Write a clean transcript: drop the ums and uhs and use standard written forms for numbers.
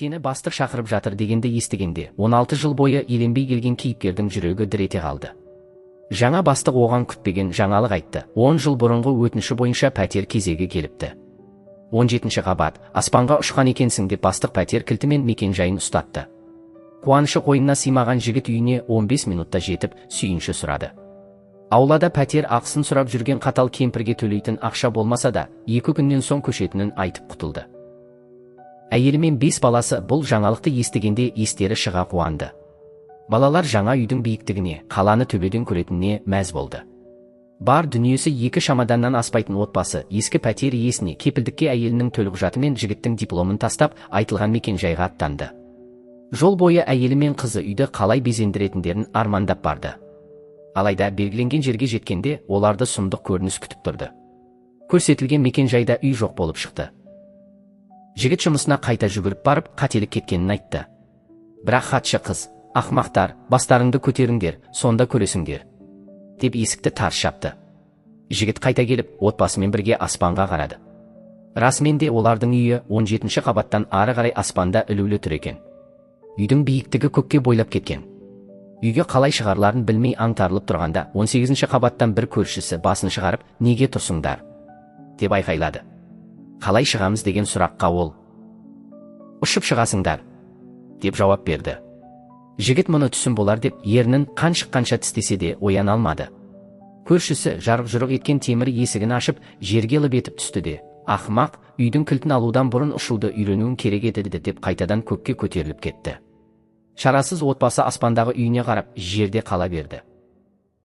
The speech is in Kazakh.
Сені бастық шақырып жатыр дегенді естігенде, 16 жыл бойы еленбей келген кейіпкердің жүрегі дір ете қалды. Жаңа бастық оған күтпеген жаңалық айтты. 10 жыл бұрынғы өтініші бойынша пәтер кезегі келіпті. 17-ші қабат, аспанға ұшқан екенсің деп бастық пәтер кілті мен мекен-жайын ұстатты. Қуанышы қойнына сыймаған жігіт үйіне 15 минутта жетіп, сүйінші сұрады. Аулада пәтер ақысын сұрап жүрген қатал кемпірге төлейтін ақша болмаса да, 2 күннен соң көшетінін айтып құтылды. Әйелі мен 5 баласы бұл жаңалықты естігенде естері шыға қуанды. Балалар жаңа үйдің биіктігіне, қаланы төбеден көретініне мәз болды. Бар дүниесі 2 шамаданнан аспайтын отбасы ескі пәтер иесіне кепілдікке әйелінің төлқұжаты мен жігіттің дипломын тастап, айтылған мекен-жайға аттанды. Жол бойы әйелі мен қызы үйді қалай безендіретіндерін армандап барды. Алайда белгіленген жерге жеткенде оларды сұмдық көрініс күтіп тұрды. Көрсетілген мекен-жайда үй жоқ болып шықты. Жігіт жұмысына қайта жүгіріп барып, қателік кеткенін айтты. Бірақ хатшы қыз, ақмақтар, бастарыңды көтеріңдер, сонда көресіңдер, деп есікті тарс жапты. Жігіт қайта келіп, отбасымен бірге аспанға қарады. Расымен де олардың үйі 17-ші қабаттан ары қарай аспанда ілулі тұр екен. Үйдің биіктігі көкке бойлап кеткен. Үйге қалай шығарларын білмей аңтарылып тұрғанда 18-ші қабаттан бір көршісі басын шығарып, неге тұрсыңдар? Деп айқайлады. Қалай шығамыз деген сұраққа ол, ұшып шығасыңдар, деп жауап берді. Жігіт мұны түсім болар деп ернін қан шыққанша тістесе де ояна алмады. Көршісі жарқ-жұрқ еткен темір есігін ашып, жерге лып етіп түсті де, ақымақ, үйдің кілтін алудан бұрын ұшуды үйренуің керек еді деп қайтадан көкке көтеріліп кетті. Шарасыз отбасы аспандағы үйіне қарап, жерде қала берді.